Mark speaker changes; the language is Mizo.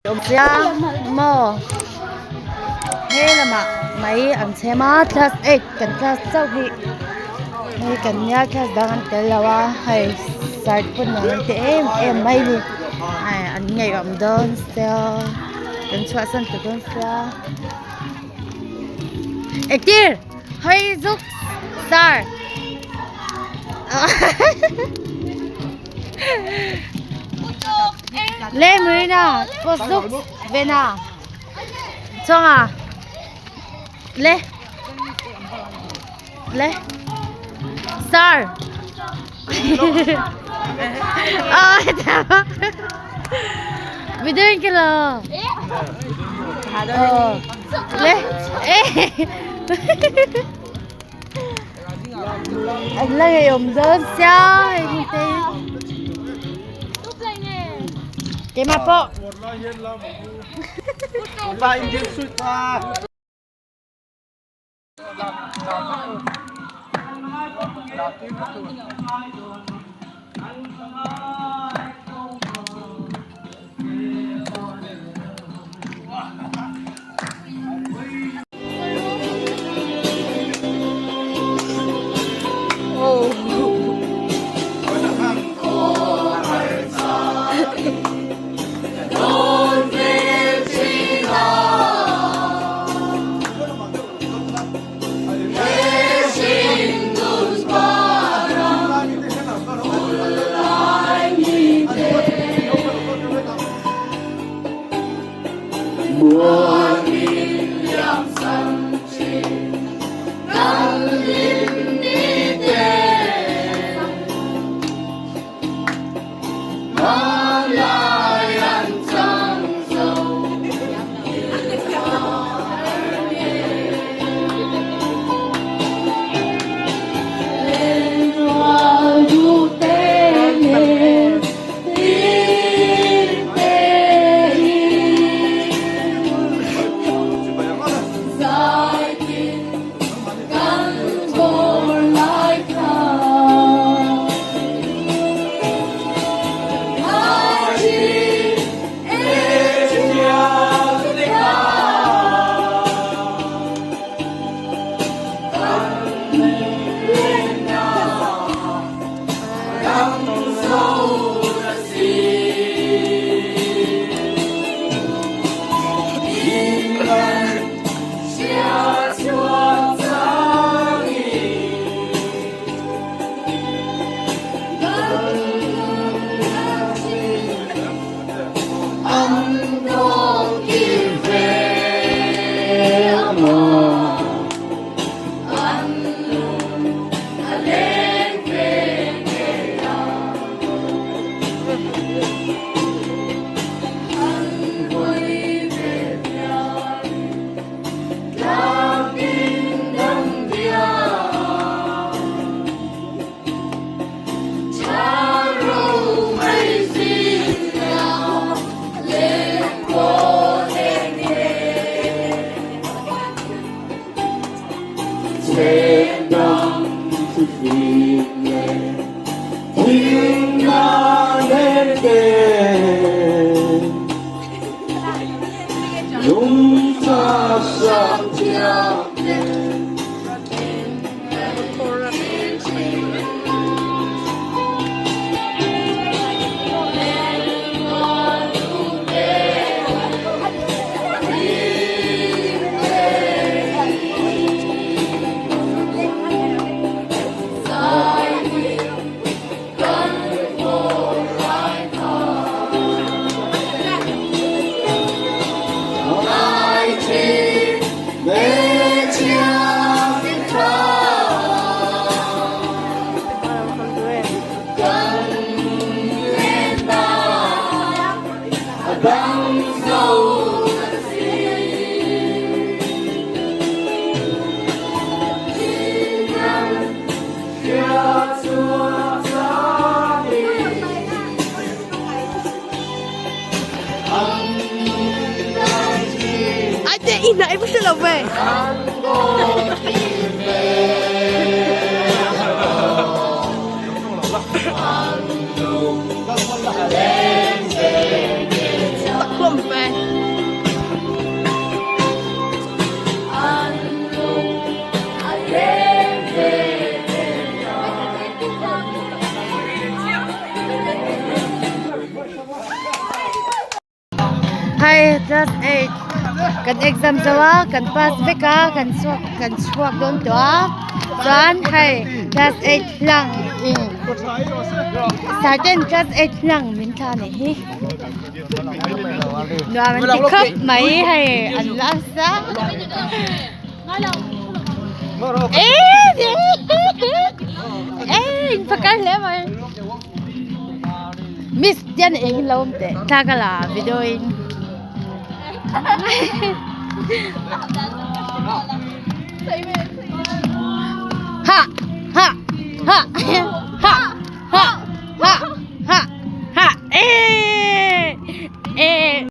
Speaker 1: Awmzia maw he lamah mai an chhem a class eight kan class chauh hi hei kan nia class dang an tel lo a hei sir te pawn nuam an ti em em mai a ni ai an ngaihawm dawn sia kan chhuahsan ta dawn sia engtir hawi zuk sir. Le Marina, post zuk Vena. Chonga. Le. Le. Sir. Oh, Bidoin kilo. Oh. Le. Eh. An la ngeiawm dawn sia hei ni te keimah pawh Hei class eight kan exam zo a kan pass vek a kan chhuak kan chhuak dawn tawh a chuan hei class eight hlang in certain class eight hlang min thla a nih hi nuam an ti khawp mai hei an la sa eh in pakar hle mai. Miss tian eng in lo awm teh thla ka la video in ha ha ha ha ha ha ha ha eh eh.